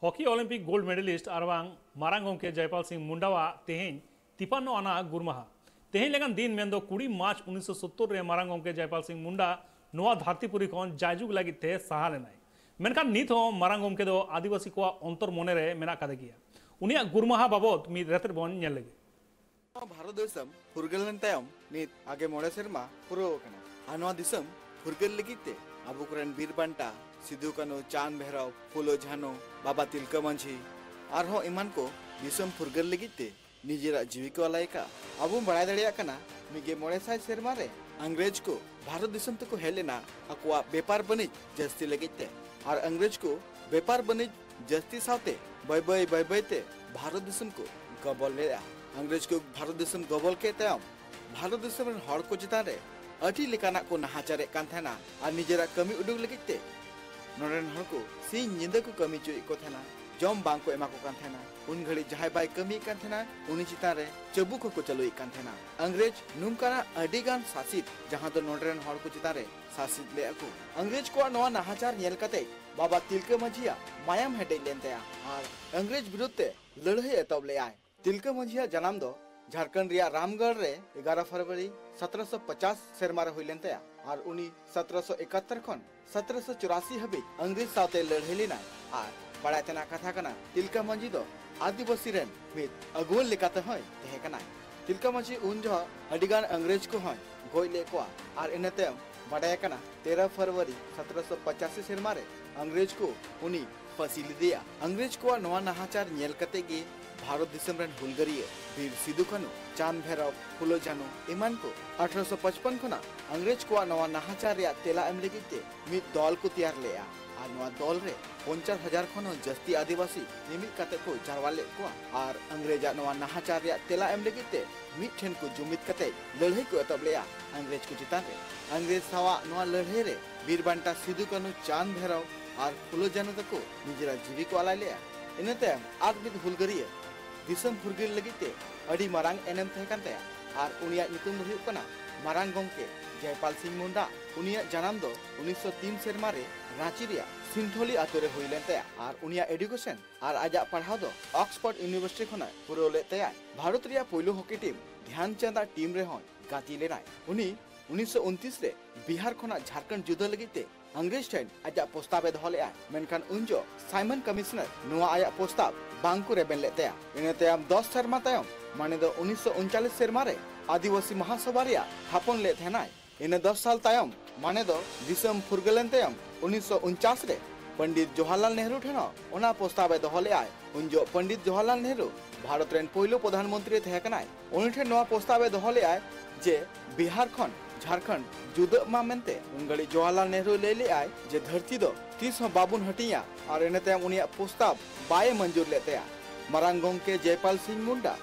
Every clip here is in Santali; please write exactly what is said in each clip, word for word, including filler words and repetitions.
ᱦᱚᱠᱤ ᱚᱞᱤᱢᱯᱤᱠ ᱜᱳᱞᱰ ᱢᱮᱰᱟᱞᱤᱥᱴ ᱟᱨ ᱵᱟᱝ ᱢᱟᱨᱟᱝ ᱜᱚᱢᱠᱮ ᱡᱚᱭᱯᱟᱞ ᱥᱤᱝ ᱢᱩᱱᱰᱟᱣᱟᱜ ᱛᱮᱦᱮᱧ ᱛᱤᱯᱟᱱᱱᱚ ᱟᱱᱟᱜ ᱜᱩᱨᱢᱟᱦᱟ᱾ ᱛᱮᱦᱮᱧ ᱞᱮᱠᱟᱱ ᱫᱤᱱ ᱢᱮᱱᱫᱚ ᱠᱩᱲᱤ ᱢᱟᱨᱪ ᱩᱱᱤᱥᱥᱚ ᱥᱚᱛᱛᱚᱨ ᱨᱮ ᱢᱟᱨᱟᱝ ᱜᱚᱢᱠᱮ ᱡᱚᱭᱯᱟᱞ ᱥᱤᱝ ᱢᱩᱱᱰᱟ ᱱᱚᱣᱟ ᱫᱷᱟᱹᱨᱛᱤ ᱯᱩᱨᱤ ᱠᱷᱚᱱ ᱡᱟᱭᱡᱩᱜᱽ ᱞᱟᱹᱜᱤᱫ ᱛᱮ ᱥᱟᱦᱟ ᱞᱮᱱᱟᱭ᱾ ᱢᱮᱱᱠᱷᱟᱱ ᱱᱤᱛ ᱦᱚᱸ ᱢᱟᱨᱟᱝ ᱜᱚᱢᱠᱮ ᱫᱚ ᱟᱹᱫᱤᱵᱟᱹᱥᱤ ᱠᱚᱣᱟᱜ ᱚᱱᱛᱚᱨ ᱢᱚᱱᱮ ᱨᱮ ᱢᱮᱱᱟᱜ ᱠᱟᱫᱮ ᱜᱮᱭᱟ᱾ ᱩᱱᱤᱭᱟᱜ ᱜᱩᱨᱢᱟᱦᱟ ᱵᱟᱵᱚᱛ ᱢᱤᱫ ᱨᱮᱛᱮᱫ ᱵᱚᱱ ᱧᱮᱞ ᱞᱮᱜᱮ᱾ ᱱᱚᱣᱟ ᱵᱷᱟᱨᱚᱛ ᱫᱤᱥᱚᱢ ᱯᱷᱩᱨᱜᱟᱹᱞ ᱞᱮᱱ ᱛᱟᱭᱚᱢ ᱱᱤᱛ ᱟᱜᱮ ᱢᱚᱬᱮ ᱥᱮᱨᱢᱟ ᱯᱩᱨᱟᱹᱣ ᱟᱠᱟᱱᱟ᱾ ᱟᱨ ᱱᱚᱣᱟ ᱫᱤᱥᱚᱢ ᱯᱷᱩᱨᱜᱟᱹᱞ ᱞᱟᱹᱜᱤᱫ ᱛᱮ ᱟᱵᱚ ᱠᱚᱨᱮᱱ ᱵᱤᱨ ᱵᱟᱱᱴᱟ ᱥᱤᱫᱩ ᱠᱟᱹᱱᱩ, ᱪᱟᱸᱫᱽ ᱵᱷᱮᱨᱚᱵ, ᱯᱷᱩᱞᱳ ᱡᱷᱟᱱᱳ, ᱵᱟᱵᱟ ᱛᱤᱞᱠᱟᱹ ᱢᱟᱹᱡᱷᱤ ᱟᱨᱦᱚᱸ ᱮᱢᱟᱱ ᱠᱚ ᱫᱤᱥᱚᱢ ᱯᱷᱩᱨᱜᱟᱹᱞ ᱞᱟᱹᱜᱤᱫ ᱛᱮ ᱱᱤᱡᱮᱨᱟᱜ ᱡᱤᱣᱤ ᱠᱚ ᱟᱞᱟᱭ ᱟᱠᱟᱫ᱾ ᱟᱵᱚ ᱵᱚᱱ ᱵᱟᱲᱟᱭ ᱫᱟᱲᱮᱭᱟᱜ ᱠᱟᱱᱟ, ᱢᱤᱫ ᱜᱮ ᱢᱚᱬᱮ ᱥᱟᱭ ᱥᱮᱨᱢᱟ ᱨᱮ ᱤᱝᱨᱮᱡᱽ ᱠᱚ ᱵᱷᱟᱨᱚᱛ ᱫᱤᱥᱚᱢ ᱛᱮᱠᱚ ᱦᱮᱡ ᱞᱮᱱᱟ ᱟᱠᱚᱣᱟᱜ ᱵᱮᱯᱟᱨ ᱵᱟᱹᱱᱤᱡᱽ ᱡᱟᱹᱥᱛᱤ ᱞᱟᱹᱜᱤᱫ ᱛᱮ᱾ ᱟᱨ ᱤᱝᱨᱮᱡᱽ ᱠᱚ ᱵᱮᱯᱟᱨ ᱵᱟᱹᱱᱤᱡᱽ ᱡᱟᱹᱥᱛᱤ ᱥᱟᱶᱛᱮ ᱵᱟᱹᱭ ᱵᱟᱹᱭ ᱵᱟᱹᱭ ᱵᱟᱹᱭ ᱛᱮ ᱵᱷᱟᱨᱚᱛ ᱫᱤᱥᱚᱢ ᱠᱚ ᱜᱚᱵᱚᱞ ᱞᱮᱫᱼᱟ᱾ ᱤᱝᱨᱮᱡᱽ ᱠᱚ ᱵᱷᱟᱨᱚᱛ ᱫᱤᱥᱚᱢ ᱜᱚᱵᱚᱞ ᱠᱮᱫ ᱛᱟᱭᱚᱢ, ᱵᱷᱟᱨᱚᱛ ᱫᱤᱥᱚᱢ ᱨᱮᱱ ᱦᱚᱲ ᱠᱚ ᱪᱮᱛᱟᱱ ᱨᱮ ᱟᱹᱰᱤ ᱞᱮᱠᱟᱱᱟᱜ ᱠᱚ ᱱᱟᱦᱟᱪᱟᱨᱮᱫ ᱠᱟᱱ ᱛᱟᱦᱮᱱᱟ᱾ ᱟᱨ ᱱᱤᱡᱮᱨᱟᱜ ᱠᱟᱹᱢᱤ ᱩᱰᱩᱠ ᱞᱟᱹᱜᱤᱫ ᱛᱮ ᱱᱚᱰᱮ ᱨᱮᱱ ᱦᱚᱲ ᱠᱚ ᱥᱤᱧ ᱧᱤᱫᱟᱹ ᱠᱚ ᱠᱟᱹᱢᱤ ᱦᱚᱪᱚᱭᱮᱫ ᱠᱚ ᱛᱟᱦᱮᱱᱟ, ᱡᱚᱢ ᱵᱟᱝ ᱠᱚ ᱮᱢᱟ ᱠᱚ ᱠᱟᱱ ᱛᱟᱦᱮᱱᱟ᱾ ᱩᱱ ᱜᱷᱟᱹᱲᱤᱡ ᱡᱟᱦᱟᱸᱭ ᱵᱟᱭ ᱠᱟᱹᱢᱤᱭᱮᱫ ᱠᱟᱱ ᱛᱟᱦᱮᱱᱟ, ᱩᱱᱤ ᱪᱮᱛᱟᱱ ᱨᱮ ᱪᱟᱹᱵᱩᱠ ᱦᱚᱸᱠᱚ ᱪᱟᱹᱞᱩᱭᱮᱫ ᱠᱟᱱ ᱛᱟᱦᱮᱱᱟ᱾ ᱤᱝᱨᱮᱡᱽ ᱱᱚᱝᱠᱟᱱᱟᱜ ᱟᱹᱰᱤ ᱜᱟᱱ ᱥᱟᱥᱤᱛ, ᱡᱟᱦᱟᱸ ᱫᱚ ᱱᱚᱰᱮ ᱨᱮᱱ ᱦᱚᱲ ᱠᱚ ᱪᱮᱛᱟᱱ ᱨᱮ ᱥᱟᱥᱤᱛ ᱞᱮᱫᱼᱟ ᱠᱚ᱾ ᱤᱝᱨᱮᱡᱽ ᱠᱚᱣᱟᱜ ᱱᱚᱣᱟ ᱱᱟᱦᱟᱪᱟᱨ ᱧᱮᱞ ᱠᱟᱛᱮ ᱵᱟᱵᱟ ᱛᱤᱞᱠᱟᱹ ᱢᱟᱹᱡᱷᱤᱭᱟᱜ ᱢᱟᱭᱟᱢ ᱦᱮᱰᱮᱡ ᱞᱮᱱ ᱛᱟᱭᱟ ᱟᱨ ᱤᱝᱨᱮᱡᱽ ᱵᱤᱨᱩᱫᱷ ᱛᱮ ᱞᱟᱹᱲᱦᱟᱹᱭ ᱮᱛᱚᱦᱚᱵ ᱞᱮᱫᱼᱟᱭ᱾ ᱛᱤᱞᱠᱟᱹ ᱢᱟᱹᱡᱷᱤᱭᱟᱜ ᱡᱟᱱᱟᱢ ᱫᱚ ᱡᱷᱟᱲᱠᱷᱚᱸᱰ ᱨᱮᱭᱟᱜ ᱨᱟᱢᱜᱚᱲ ᱨᱮ ᱮᱜᱟᱨᱚ ᱯᱷᱮᱵᱨᱩᱣᱟᱨᱤ ᱥᱚᱛᱨᱚᱥᱚ ᱯᱚᱪᱟᱥ ᱥᱮᱨᱢᱟ ᱨᱮ ᱦᱩᱭ ᱞᱮᱱ ᱛᱟᱭᱟ ᱟᱨ ᱩᱱᱤ ᱥᱚᱛᱨᱚᱥᱚ ᱮᱠᱟᱛᱛᱚᱨ ᱠᱷᱚᱱ ᱥᱚᱛᱨᱚᱥᱚ ᱪᱩᱨᱟᱥᱤ ᱦᱟᱹᱵᱤᱡ ᱤᱝᱨᱮᱡᱽ ᱥᱟᱶᱛᱮ ᱞᱟᱹᱲᱦᱟᱹᱭ ᱞᱮᱱᱟᱭ᱾ ᱟᱨ ᱵᱟᱲᱟᱭ ᱛᱮᱱᱟᱜ ᱠᱟᱛᱷᱟ ᱠᱟᱱᱟ, ᱛᱤᱞᱠᱟᱹ ᱢᱟᱹᱡᱷᱤ ᱫᱚ ᱟᱹᱫᱤᱵᱟᱹᱥᱤ ᱨᱮᱱ ᱢᱤᱫ ᱟᱹᱜᱩᱣᱟᱹᱱ ᱞᱮᱠᱟᱛᱮ ᱦᱚᱸᱭ ᱛᱟᱦᱮᱸ ᱠᱟᱱᱟᱭ᱾ ᱛᱤᱞᱠᱟᱹ ᱢᱟᱹᱡᱷᱤ ᱩᱱ ᱡᱚᱦᱚᱜ ᱟᱹᱰᱤᱜᱟᱱ ᱤᱝᱨᱮᱡᱽ ᱠᱚᱦᱚᱸᱭ ᱜᱚᱡ ᱞᱮᱫ ᱠᱚᱣᱟ ᱟᱨ ᱤᱱᱟᱹ ᱛᱟᱭᱚᱢ ᱵᱟᱰᱟᱭ ᱟᱠᱟᱱᱟ, ᱛᱮᱨᱚ ᱯᱷᱮᱵᱨᱩᱣᱟᱨᱤ ᱥᱚᱛᱨᱚᱥᱚ ᱯᱚᱪᱟᱥᱤ ᱥᱮᱨᱢᱟ ᱨᱮ ᱤᱝᱨᱮᱡᱽ ᱠᱚ ᱩᱱᱤ ᱯᱷᱟᱹᱥᱤ ᱞᱮᱫᱮᱭᱟ᱾ ᱤᱝᱨᱮᱡᱽ ᱠᱚᱣᱟᱜ ᱱᱚᱣᱟ ᱱᱟᱦᱟᱪᱟᱨ ᱧᱮᱞ ᱠᱟᱛᱮ ᱜᱮ ᱵᱷᱟᱨᱚᱛ ᱫᱤᱥᱚᱢ ᱨᱮᱱ ᱦᱩᱞᱜᱟᱹᱨᱤᱭᱟᱹ ᱵᱤᱨ ᱥᱤᱫᱩ ᱠᱟᱹᱱᱩ, ᱪᱟᱸᱫᱽ ᱵᱷᱮᱨᱚᱵ, ᱯᱷᱩᱞᱳ ᱡᱷᱟᱱᱳ ᱮᱢᱟᱱ ᱠᱚ ᱟᱴᱷᱨᱚᱥᱚ ᱯᱟᱸᱪᱯᱚᱱ ᱠᱷᱚᱱᱟᱜ ᱤᱝᱨᱮᱡᱽ ᱠᱚᱣᱟᱜ ᱱᱚᱣᱟ ᱱᱟᱦᱟᱪᱟᱨ ᱨᱮᱭᱟᱜ ᱛᱮᱞᱟ ᱮᱢ ᱞᱟᱹᱜᱤᱫ ᱛᱮ ᱢᱤᱫ ᱫᱚᱞ ᱠᱚ ᱛᱮᱭᱟᱨ ᱞᱮᱫᱼᱟ᱾ ᱟᱨ ᱱᱚᱣᱟ ᱫᱚᱞ ᱨᱮ ᱯᱚᱧᱪᱟᱥ ᱦᱟᱡᱟᱨ ᱠᱷᱚᱱ ᱦᱚᱸ ᱡᱟᱹᱥᱛᱤ ᱟᱹᱫᱤᱵᱟᱹᱥᱤ ᱢᱤᱢᱤᱫ ᱠᱟᱛᱮ ᱠᱚ ᱡᱟᱨᱣᱟ ᱞᱮᱫ ᱠᱚᱣᱟ ᱟᱨ ᱤᱝᱨᱮᱡᱽ ᱟᱜ ᱱᱚᱣᱟ ᱱᱟᱦᱟᱪᱟᱨ ᱨᱮᱭᱟᱜ ᱛᱮᱞᱟ ᱮᱢ ᱞᱟᱹᱜᱤᱫ ᱛᱮ ᱢᱤᱫ ᱴᱷᱮᱱ ᱠᱚ ᱡᱩᱢᱤᱫ ᱠᱟᱛᱮ ᱞᱟᱹᱲᱦᱟᱹᱭ ᱠᱚ ᱮᱛᱚᱦᱚᱵ ᱞᱮᱫᱼᱟ ᱤᱝᱨᱮᱡᱽ ᱠᱚ ᱪᱮᱛᱟᱱ ᱨᱮ᱾ ᱤᱝᱨᱮᱡᱽ ᱥᱟᱶᱟᱜ ᱱᱚᱣᱟ ᱞᱟᱹᱲᱦᱟᱹᱭ ᱨᱮ ᱵᱤᱨ ᱵᱟᱱᱴᱟ ᱥᱤᱫᱩ ᱠᱟᱹᱱᱩ, ᱪᱟᱸᱫᱽ ᱵᱷᱮᱨᱚᱵ ᱟᱨ ᱯᱷᱩᱞᱳ ᱡᱷᱟᱱᱳ ᱛᱟᱠᱚ ᱱᱤᱡᱮᱨᱟᱜ ᱡᱤᱣᱤ ᱠᱚ ᱟᱞᱟᱭ ᱞᱮᱫᱼᱟ᱾ ᱤᱱᱟᱹ ᱛᱟᱭᱚᱢ ᱟᱨ ᱢᱤᱫ ᱦᱩᱞᱜᱟᱹᱨᱤᱭᱟᱹ ᱫᱤᱥᱚᱢ ᱯᱷᱩᱨᱜᱟᱹᱞ ᱞᱟᱹᱜᱤᱫ ᱛᱮ ᱟᱹᱰᱤ ᱢᱟᱨᱟᱝ ᱮᱱᱮᱢ ᱛᱟᱦᱮᱸ ᱠᱟᱱ ᱛᱟᱭᱟ ᱟᱨ ᱩᱱᱤᱭᱟᱜ ᱧᱩᱛᱩᱢ ᱫᱚ ᱦᱩᱭᱩᱜ ᱠᱟᱱᱟ ᱢᱟᱨᱟᱝ ᱜᱚᱢᱠᱮ ᱡᱚᱭᱯᱟᱞ ᱥᱤᱝ ᱢᱩᱱᱰᱟ᱾ ᱩᱱᱤᱭᱟᱜ ᱡᱟᱱᱟᱢ ᱫᱚ ᱩᱱᱤᱥᱥᱚ ᱛᱤᱱ ᱥᱮᱨᱢᱟ ᱨᱮ ᱨᱟᱸᱪᱤ ᱨᱮᱭᱟᱜ ᱥᱤᱱᱛᱷᱚᱞᱤ ᱟᱛᱳ ᱨᱮ ᱦᱩᱭ ᱞᱮᱱ ᱛᱟᱭᱟ ᱟᱨ ᱩᱱᱤᱭᱟᱜ ᱮᱰᱩᱠᱮᱥᱚᱱ ᱟᱨ ᱟᱡᱟᱜ ᱯᱟᱲᱦᱟᱣ ᱫᱚ ᱚᱠᱥᱯᱷᱳᱨᱰ ᱤᱭᱩᱱᱤᱵᱷᱟᱨᱥᱤᱴᱤ ᱠᱷᱚᱱᱟᱜ ᱯᱩᱨᱟᱹᱣ ᱞᱮᱫ ᱛᱟᱭᱟᱭ᱾ ᱵᱷᱟᱨᱚᱛ ᱨᱮᱭᱟᱜ ᱯᱳᱭᱞᱳ ᱦᱚᱠᱤ ᱴᱤᱢ ᱫᱷᱮᱭᱟᱱ ᱪᱟᱸᱫᱽ ᱟᱜ ᱴᱤᱢ ᱨᱮᱦᱚᱸᱭ ᱜᱟᱛᱮ ᱞᱮᱱᱟᱭ᱾ ᱩᱱᱤ ᱩᱱᱤᱥᱥᱚ ᱩᱱᱛᱨᱤᱥ ᱨᱮ ᱵᱤᱦᱟᱨ ᱠᱷᱚᱱᱟᱜ ᱡᱷᱟᱲᱠᱷᱚᱸᱰ ᱡᱩᱫᱟᱹ ᱞᱟᱹᱜᱤᱫ ᱛᱮ ᱤᱝᱨᱮᱡᱽ ᱴᱷᱮᱱ ᱟᱡᱟᱜ ᱯᱨᱚᱥᱛᱟᱵ ᱮ ᱫᱚᱦᱚ ᱞᱮᱫᱼᱟ, ᱢᱮᱱᱠᱷᱟᱱ ᱩᱱ ᱡᱚᱦᱚᱜ ᱥᱟᱭᱢᱚᱱ ᱠᱚᱢᱤᱥᱚᱱᱟᱨ ᱱᱚᱣᱟ ᱟᱭᱟᱜ ᱯᱨᱚᱥᱛᱟᱵ ᱵᱟᱝ ᱠᱚ ᱨᱮᱵᱮᱱ ᱞᱮᱫ ᱛᱟᱭᱟ᱾ ᱤᱱᱟᱹ ᱛᱟᱭᱚᱢ ᱫᱚᱥ ᱥᱮᱨᱢᱟ ᱛᱟᱭᱚᱢ, ᱢᱟᱱᱮ ᱫᱚ ᱩᱱᱤᱥᱥᱚ ᱩᱱᱪᱟᱞᱤᱥ ᱥᱮᱨᱢᱟ ᱨᱮ ᱟᱹᱫᱤᱵᱟᱹᱥᱤ ᱢᱟᱦᱟᱥᱚᱵᱷᱟ ᱨᱮᱭᱟᱜ ᱛᱷᱟᱯᱚᱱ ᱞᱮᱫ ᱛᱟᱦᱮᱱᱟᱭ᱾ ᱤᱱᱟᱹ ᱫᱚᱥ ᱥᱟᱞ ᱛᱟᱭᱚᱢ, ᱢᱟᱱᱮ ᱫᱚ ᱫᱤᱥᱚᱢ ᱯᱷᱩᱨᱜᱟᱹᱞᱮᱱ ᱛᱟᱭᱚᱢ, ᱩᱱᱤᱥᱥᱚ ᱩᱱᱪᱟᱥ ᱨᱮ ᱯᱚᱱᱰᱤᱛ ᱡᱚᱣᱟᱦᱚᱨᱞᱟᱞ ᱱᱮᱦᱨᱩ ᱴᱷᱮᱱ ᱦᱚᱸ ᱚᱱᱟ ᱯᱨᱚᱥᱛᱟᱵ ᱮ ᱫᱚᱦᱚ ᱞᱮᱫᱼᱟᱭ᱾ ᱩᱱ ᱡᱚᱦᱚᱜ ᱯᱚᱱᱰᱤᱛ ᱡᱚᱣᱟᱦᱚᱨᱞᱟᱞ ᱱᱮᱦᱨᱩ ᱵᱷᱟᱨᱚᱛ ᱨᱮᱱ ᱯᱳᱭᱞᱳ ᱯᱨᱚᱫᱷᱟᱱ ᱢᱚᱱᱛᱨᱤ ᱛᱟᱦᱮᱸ ᱠᱟᱱᱟᱭ᱾ ᱩᱱᱤ ᱴᱷᱮᱱ ᱱᱚᱣᱟ ᱯᱨᱚᱥᱛᱟᱵ ᱮ ᱫᱚᱦᱚ ᱞᱮᱫᱼᱟᱭ ᱡᱮ ᱵᱤᱦᱟᱨ ᱠᱷᱚᱱ ᱡᱷᱟᱲᱠᱷᱚᱸᱰ ᱡᱩᱫᱟᱹᱜ ᱢᱟ ᱢᱮᱱᱛᱮ᱾ ᱩᱱ ᱜᱷᱟᱹᱲᱤᱡ ᱡᱚᱣᱟᱦᱚᱨᱞᱟᱞ ᱱᱮᱦᱨᱩ ᱞᱟᱹᱭ ᱞᱮᱫᱼᱟᱭ ᱡᱮ ᱫᱷᱟᱹᱨᱛᱤ ᱫᱚ ᱛᱤᱥ ᱦᱚᱸ ᱵᱟᱵᱚᱱ ᱦᱟᱹᱴᱤᱧᱟ, ᱟᱨ ᱤᱱᱟᱹ ᱛᱟᱭᱚᱢ ᱩᱱᱤᱭᱟᱜ ᱯᱨᱚᱥᱛᱟᱵ ᱵᱟᱭ ᱢᱚᱧᱡᱩᱨ ᱞᱮᱫ ᱛᱟᱭᱟ᱾ ᱢᱟᱨᱟᱝ ᱜᱚᱢᱠᱮ ᱡᱚᱭᱯᱟᱞ ᱥᱤᱝ ᱢᱩᱱᱰᱟ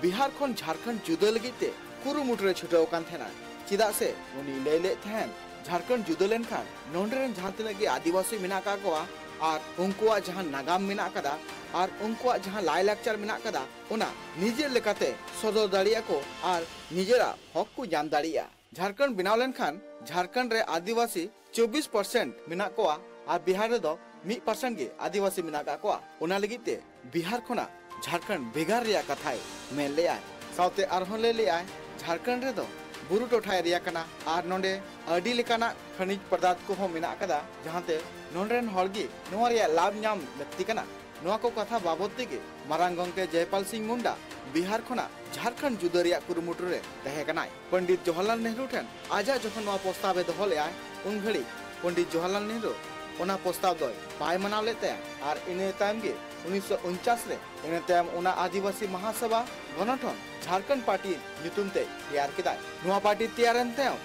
ᱵᱤᱦᱟᱨ ᱠᱷᱚᱱ ᱡᱷᱟᱲᱠᱷᱚᱸᱰ ᱡᱩᱫᱟᱹ ᱞᱟᱹᱜᱤᱫ ᱛᱮ ᱠᱩᱨᱩᱢᱩᱴᱩ ᱨᱮ ᱪᱷᱩᱴᱟᱹᱣ ᱟᱠᱟᱱ ᱛᱟᱦᱮᱱᱟ, ᱪᱮᱫᱟᱜ ᱥᱮ ᱩᱱᱤ ᱞᱟᱹᱭ ᱞᱮᱫ ᱛᱟᱦᱮᱱ, ᱡᱷᱟᱲᱠᱷᱚᱸᱰ ᱡᱩᱫᱟᱹ ᱞᱮᱱᱠᱷᱟᱱ ᱱᱚᱰᱮ ᱨᱮᱱ ᱡᱟᱦᱟᱸ ᱛᱤᱱᱟᱹᱜ ᱜᱮ ᱟᱹᱫᱤᱵᱟᱹᱥᱤ ᱢᱮᱱᱟᱜ ᱟᱠᱟᱫ ᱠᱚᱣᱟ ᱟᱨ ᱩᱱᱠᱩᱣᱟᱜ ᱡᱟᱦᱟᱸ ᱱᱟᱜᱟᱢ ᱢᱮᱱᱟᱜ ᱟᱠᱟᱫᱟ ᱟᱨ ᱩᱱᱠᱩᱣᱟᱜ ᱡᱟᱦᱟᱸ ᱞᱟᱭᱞᱟᱠᱪᱟᱨ ᱢᱮᱱᱟᱜ ᱟᱠᱟᱫᱟ, ᱚᱱᱟ ᱱᱤᱡᱮᱨ ᱞᱮᱠᱟᱛᱮ ᱥᱚᱫᱚᱨ ᱫᱟᱲᱮᱭᱟᱜᱼᱟ ᱠᱚ ᱟᱨ ᱱᱤᱡᱮᱨᱟᱜ ᱦᱚᱠ ᱠᱚ ᱧᱟᱢ ᱫᱟᱲᱮᱭᱟᱜᱼᱟ᱾ ᱡᱷᱟᱲᱠᱷᱚᱸᱰ ᱵᱮᱱᱟᱣ ᱞᱮᱱᱠᱷᱟᱱ ᱡᱷᱟᱲᱠᱷᱚᱸᱰ ᱨᱮ ᱟᱹᱫᱤᱵᱟᱹᱥᱤ ᱪᱚᱵᱵᱤᱥ ᱯᱟᱨᱥᱮᱱᱴ ᱢᱮᱱᱟᱜ ᱠᱚᱣᱟ ᱟᱨ ᱵᱤᱦᱟᱨ ᱨᱮᱫᱚ ᱢᱤᱫ ᱯᱟᱨᱥᱮᱱᱴ ᱜᱮ ᱟᱹᱫᱤᱵᱟᱹᱥᱤ ᱢᱮᱱᱟᱜ ᱟᱠᱟᱫ ᱠᱚᱣᱟ᱾ ᱚᱱᱟ ᱞᱟᱹᱜᱤᱫ ᱛᱮ ᱵᱤᱦᱟᱨ ᱠᱷᱚᱱᱟᱜ ᱡᱷᱟᱲᱠᱷᱚᱸᱰ ᱵᱷᱮᱜᱟᱨ ᱨᱮᱭᱟᱜ ᱠᱟᱛᱷᱟᱭ ᱢᱮᱱ ᱞᱮᱫᱼᱟᱭ᱾ ᱥᱟᱶᱛᱮ ᱟᱨᱦᱚᱸ ᱞᱟᱹᱭ ᱞᱮᱫᱼᱟᱭ, ᱡᱷᱟᱲᱠᱷᱚᱸᱰ ᱨᱮᱫᱚ ᱵᱩᱨᱩ ᱴᱚᱴᱷᱟ ᱮᱨᱤᱭᱟ ᱠᱟᱱᱟ ᱟᱨ ᱱᱚᱰᱮ ᱟᱹᱰᱤ ᱞᱮᱠᱟᱱᱟᱜ ᱠᱷᱟᱱᱤᱡᱽ ᱯᱚᱫᱟᱨᱛᱷ ᱠᱚᱦᱚᱸ ᱢᱮᱱᱟᱜ ᱟᱠᱟᱫᱟ, ᱡᱟᱦᱟᱸᱛᱮ ᱱᱚᱰᱮ ᱨᱮᱱ ᱦᱚᱲ ᱜᱮ ᱱᱚᱣᱟ ᱨᱮᱭᱟᱜ ᱞᱟᱵᱷ ᱧᱟᱢ ᱞᱟᱹᱠᱛᱤ ᱠᱟᱱᱟ᱾ ᱱᱚᱣᱟ ᱠᱚ ᱠᱟᱛᱷᱟ ᱵᱟᱵᱚᱫ ᱛᱮᱜᱮ ᱢᱟᱨᱟᱝ ᱜᱚᱢᱠᱮ ᱡᱚᱭᱯᱟᱞ ᱥᱤᱝ ᱢᱩᱱᱰᱟ ᱵᱤᱦᱟᱨ ᱠᱷᱚᱱᱟᱜ ᱡᱷᱟᱲᱠᱷᱚᱸᱰ ᱡᱩᱫᱟᱹ ᱨᱮᱭᱟᱜ ᱠᱩᱨᱩᱢᱩᱴᱩ ᱨᱮ ᱛᱟᱦᱮᱸ ᱠᱟᱱᱟᱭ᱾ ᱯᱚᱱᱰᱤᱛ ᱡᱚᱣᱟᱦᱚᱨᱞᱟᱞ ᱱᱮᱦᱨᱩ ᱴᱷᱮᱱ ᱟᱡᱟᱜ ᱡᱚᱠᱷᱚᱱ ᱱᱚᱣᱟ ᱯᱨᱚᱥᱛᱟᱵ ᱮ ᱫᱚᱦᱚ ᱞᱮᱫᱼᱟᱭ, ᱩᱱ ᱜᱷᱟᱹᱲᱤᱡ ᱯᱚᱱᱰᱤᱛ ᱡᱚᱣᱟᱦᱚᱨᱞᱟᱞ ᱱᱮᱦᱨᱩ ᱚᱱᱟ ᱯᱨᱚᱥᱛᱟᱵ ᱫᱚᱭ ᱵᱟᱭ ᱢᱟᱱᱟᱣ ᱞᱮᱫ ᱛᱟᱭᱟ᱾ ᱟᱨ ᱤᱱᱟᱹ ᱛᱟᱭᱚᱢ ᱜᱮ ᱩᱱᱤᱥᱥᱚ ᱩᱱᱪᱟᱥ ᱨᱮ, ᱤᱱᱟᱹ ᱛᱟᱭᱚᱢ ᱚᱱᱟ ᱟᱹᱫᱤᱵᱟᱹᱥᱤ ᱢᱟᱦᱟᱥᱚᱵᱷᱟ ᱜᱚᱱᱚᱴᱷᱚᱱ ᱡᱷᱟᱲᱠᱷᱚᱸᱰ ᱯᱟᱨᱴᱤ ᱧᱩᱛᱩᱢ ᱛᱮ ᱛᱮᱭᱟᱨ ᱠᱮᱫᱟᱭ᱾ ᱱᱚᱣᱟ ᱯᱟᱨᱴᱤ ᱛᱮᱭᱟᱨᱮᱱ ᱛᱟᱭᱚᱢ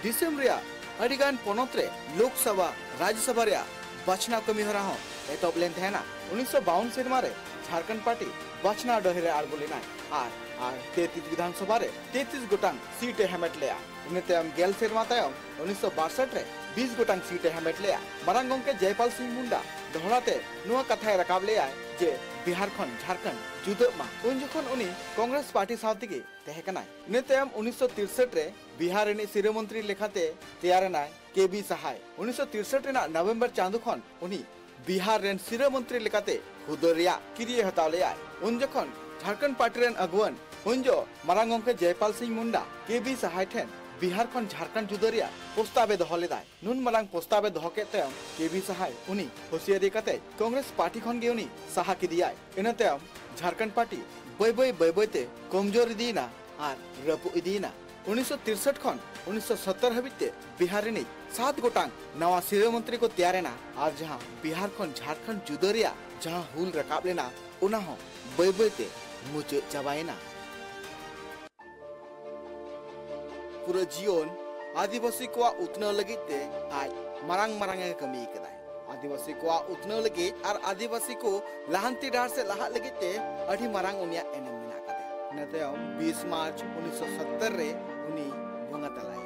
ᱫᱤᱥᱚᱢ ᱨᱮᱭᱟᱜ ᱟᱹᱰᱤᱜᱟᱱ ᱯᱚᱱᱚᱛ ᱨᱮ ᱞᱳᱠᱥᱚᱵᱷᱟ, ᱨᱟᱡᱽᱡᱚᱥᱚᱵᱷᱟ ᱨᱮᱭᱟᱜ ᱵᱟᱪᱷᱱᱟᱣ ᱠᱟᱹᱢᱤ ᱦᱚᱨᱟ ᱦᱚᱸ ᱮᱛᱚᱦᱚᱵ ᱞᱮᱱ ᱛᱟᱦᱮᱱᱟ᱾ ᱩᱱᱤᱥᱥᱚ ᱵᱟᱣᱩᱱ ᱥᱮᱨᱢᱟ ᱨᱮ ᱡᱷᱟᱲᱠᱷᱚᱸᱰ ᱯᱟᱨᱴᱤ ᱵᱟᱪᱷᱱᱟᱣ ᱰᱟᱹᱦᱤ ᱨᱮ ᱟᱬᱜᱚ ᱞᱮᱱᱟᱭ ᱟᱨ, ᱟᱨ ᱛᱮᱛᱨᱤᱥ ᱵᱤᱫᱷᱟᱱ ᱥᱚᱵᱷᱟ ᱨᱮ ᱛᱮᱛᱨᱤᱥ ᱜᱚᱴᱟᱝ ᱥᱤᱴ ᱮ ᱦᱟᱢᱮᱴ ᱞᱮᱫᱼᱟ᱾ ᱤᱱᱟᱹ ᱛᱟᱭᱚᱢ ᱜᱮᱞ ᱥᱮᱨᱢᱟ ᱛᱟᱭᱚᱢ ᱩᱱᱤᱥᱥᱚ ᱵᱟᱥᱴ ᱨᱮ ᱵᱤᱥ ᱜᱚᱴᱟᱝ ᱥᱤᱴ ᱮ ᱦᱟᱢᱮᱴ ᱞᱮᱫᱼᱟ᱾ ᱢᱟᱨᱟᱝ ᱜᱚᱢᱠᱮ ᱡᱚᱭᱯᱟᱞ ᱥᱤᱝ ᱢᱩᱱᱰᱟ ᱫᱚᱦᱲᱟ ᱛᱮ ᱱᱚᱣᱟ ᱠᱟᱛᱷᱟᱭ ᱨᱟᱠᱟᱵ ᱞᱮᱫᱼᱟ ᱡᱮ ᱵᱤᱦᱟᱨ ᱠᱷᱚᱱ ᱡᱷᱟᱲᱠᱷᱚᱸᱰ ᱡᱩᱫᱟᱹᱜ ᱢᱟ᱾ ᱩᱱ ᱡᱚᱠᱷᱚᱱ ᱩᱱᱤ ᱠᱚᱝᱜᱨᱮᱥ ᱯᱟᱨᱴᱤ ᱥᱟᱶ ᱛᱮᱜᱮ ᱛᱟᱦᱮᱸ ᱠᱟᱱᱟᱭ᱾ ᱤᱱᱟᱹ ᱛᱟᱭᱚᱢ ᱩᱱᱤᱥᱥᱚ ᱛᱤᱨᱥᱟᱴ ᱨᱮ ᱵᱤᱦᱟᱨ ᱨᱤᱱᱤᱡ ᱥᱤᱨᱟᱹ ᱢᱚᱱᱛᱨᱤ ᱞᱮᱠᱟᱛᱮ ᱛᱮᱭᱟᱨ ᱮᱱᱟᱭ᱾ ᱠᱮ ᱵᱤ ᱥᱟᱦᱟᱭ᱾ ᱩᱱᱤᱥᱥᱚ ᱛᱤᱨᱥᱟᱴ ᱨᱮᱱᱟᱜ ᱱᱚᱵᱷᱮᱢᱵᱚᱨ ᱪᱟᱸᱫᱚ ᱠᱷᱚᱱ ᱩᱱᱤ ᱵᱤᱦᱟᱨ ᱨᱮᱱ ᱥᱤᱨᱟᱹ ᱢᱚᱱᱛᱨᱤ ᱞᱮᱠᱟᱛᱮ ᱦᱩᱫᱟᱹ ᱨᱮᱭᱟᱜ ᱠᱤᱨᱤᱭᱟᱹ ᱦᱟᱛᱟᱣ ᱞᱮᱫᱟᱭ᱾ ᱩᱱ ᱡᱚᱠᱷᱚᱱ ᱡᱷᱟᱲᱠᱷᱚᱸᱰ ᱯᱟᱨᱴᱤ ᱨᱮᱱ ᱟᱹᱜᱩᱣᱟᱹᱱ ᱩᱱ ᱡᱚ ᱢᱟᱨᱟᱝ ᱜᱚᱢᱠᱮ ᱡᱚᱭᱯᱟᱞ ᱥᱤᱝ ᱢᱩᱱᱰᱟ ᱠᱮ ᱵᱤ ᱥᱟᱦᱟᱭ ᱴᱷᱮᱱ ᱵᱤᱦᱟᱨ ᱠᱷᱚᱱ ᱡᱷᱟᱲᱠᱷᱚᱸᱰ ᱡᱩᱫᱟᱹ ᱨᱮᱭᱟᱜ ᱯᱨᱚᱥᱛᱟᱵ ᱮ ᱫᱚᱦᱚ ᱞᱮᱫᱟᱭ᱾ ᱱᱩᱱ ᱢᱟᱨᱟᱝ ᱯᱨᱚᱥᱛᱟᱵ ᱮ ᱫᱚᱦᱚ ᱠᱮᱫ ᱛᱟᱭᱚᱢ ᱠᱮ ᱵᱤ ᱥᱟᱦᱟᱭ ᱩᱱᱤ ᱦᱩᱥᱤᱭᱟᱹᱨᱤ ᱠᱟᱛᱮ ᱠᱚᱝᱜᱨᱮᱥ ᱯᱟᱨᱴᱤ ᱠᱷᱚᱱ ᱜᱮ ᱩᱱᱤ ᱥᱟᱦᱟ ᱠᱮᱫᱮᱭᱟᱭ᱾ ᱤᱱᱟᱹ ᱛᱟᱭᱚᱢ ᱡᱷᱟᱲᱠᱷᱚᱸᱰ ᱯᱟᱨᱴᱤ ᱵᱟᱹᱭ ᱵᱟᱹᱭ ᱵᱟᱹᱭ ᱵᱟᱹᱭ ᱛᱮ ᱠᱚᱢᱡᱳᱨ ᱤᱫᱤᱭᱮᱱᱟ ᱟᱨ ᱨᱟᱹᱯᱩᱫ ᱤᱫᱤᱭᱮᱱᱟ᱾ ᱩᱱᱤᱥᱥᱚ ᱛᱤᱨᱥᱟᱴ ᱠᱷᱚᱱ ᱩᱱᱤᱥᱥᱚ ᱥᱚᱛᱛᱚᱨ ᱦᱟᱹᱵᱤᱡ ᱛᱮ ᱵᱤᱦᱟᱨ ᱨᱤᱱᱤᱡ ᱥᱟᱛ ᱜᱚᱴᱟᱝ ᱱᱟᱣᱟ ᱥᱤᱨᱟᱹ ᱢᱚᱱᱛᱨᱤ ᱠᱚ ᱛᱮᱭᱟᱨ ᱮᱱᱟ ᱟᱨ ᱡᱟᱦᱟᱸ ᱵᱤᱦᱟᱨ ᱠᱷᱚᱱ ᱡᱷᱟᱲᱠᱷᱚᱸᱰ ᱡᱩᱫᱟᱹ ᱨᱮᱭᱟᱜ ᱡᱟᱦᱟᱸ ᱦᱩᱞ ᱨᱟᱠᱟᱵ ᱞᱮᱱᱟ, ᱚᱱᱟ ᱦᱚᱸ ᱵᱟᱹᱭ ᱵᱟᱹᱭ ᱛᱮ ᱢᱩᱪᱟᱹᱫ ᱪᱟᱵᱟᱭᱮᱱᱟ᱾ ᱯᱩᱨᱟᱹ ᱡᱤᱭᱚᱱ ᱟᱹᱫᱤᱵᱟᱹᱥᱤ ᱠᱚᱣᱟᱜ ᱩᱛᱱᱟᱹᱣ ᱞᱟᱹᱜᱤᱫ ᱛᱮ ᱟᱡ ᱢᱟᱨᱟᱝ ᱢᱟᱨᱟᱝ ᱮ ᱠᱟᱹᱢᱤ ᱟᱠᱟᱫᱟᱭ᱾ ᱟᱹᱫᱤᱵᱟᱹᱥᱤ ᱠᱚᱣᱟᱜ ᱩᱛᱱᱟᱹᱣ ᱞᱟᱹᱜᱤᱫ ᱟᱨ ᱟᱹᱫᱤᱵᱟᱹᱥᱤ ᱠᱚ ᱞᱟᱦᱟᱱᱛᱤ ᱰᱟᱦᱟᱨ ᱥᱮᱫ ᱞᱟᱦᱟᱜ ᱞᱟᱹᱜᱤᱫ ᱛᱮ ᱟᱹᱰᱤ ᱢᱟᱨᱟᱝ ᱩᱱᱤᱭᱟᱜ ᱮᱱᱮᱢ ᱢᱮᱱᱟᱜ ᱟᱠᱟᱫᱟ᱾ ᱤᱱᱟᱹ ᱛᱟᱭᱚᱢ ᱵᱤᱥ ᱢᱟᱨᱪ ᱩᱱᱤᱥᱥᱚ ᱥᱚᱛᱛᱚᱨ ᱨᱮ ᱩᱱᱤ ᱵᱚᱸᱜᱟ ᱛᱟᱞᱟᱭᱮᱱᱟ᱾